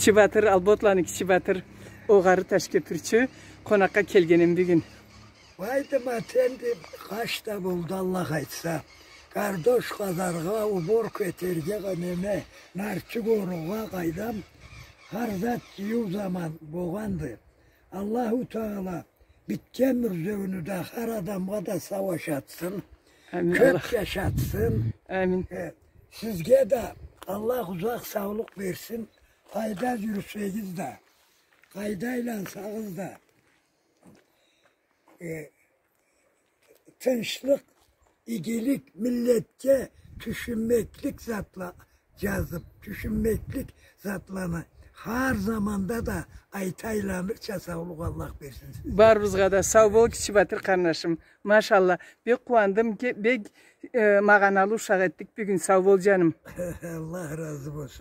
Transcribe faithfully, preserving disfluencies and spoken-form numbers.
Кичи Батыр, Алботланы Кичи Батыр, огъары ташкёпюрчю, къонакъгъа келгенем бюгюн. Байдым, атенди, къачда болду, Аллах айтса. Картош къазаргъа, уборка этерге, неме, нарчы къоругъа, къайдам, хар зат джыйыу заман болгъанды. Аллаху Тагъала битген мюрзеуню да хар адамгъа да сау ашатсын. Амин, кёп Аллах. Джашатсын. Амин. Э, сизге да Аллах узакъ саулукъ берсин. Къайда джюрюсегиз да, къайда айлансагъыз да, э, тынчлыкъ, игилик, миллетге тюшюнмеклик затла джазыб, тюшюнмеклик затланы хар заманда да айта айланырча саулукъ Аллах берсин сизге. Барыбызгъа да сау бол, Кичи Батыр къарнашым. Машалла, бек къууандым, ке-, бек, э, магъаналы ушакъ этдик бюгюн. Сау бол, джаным. Аллах разы болсун.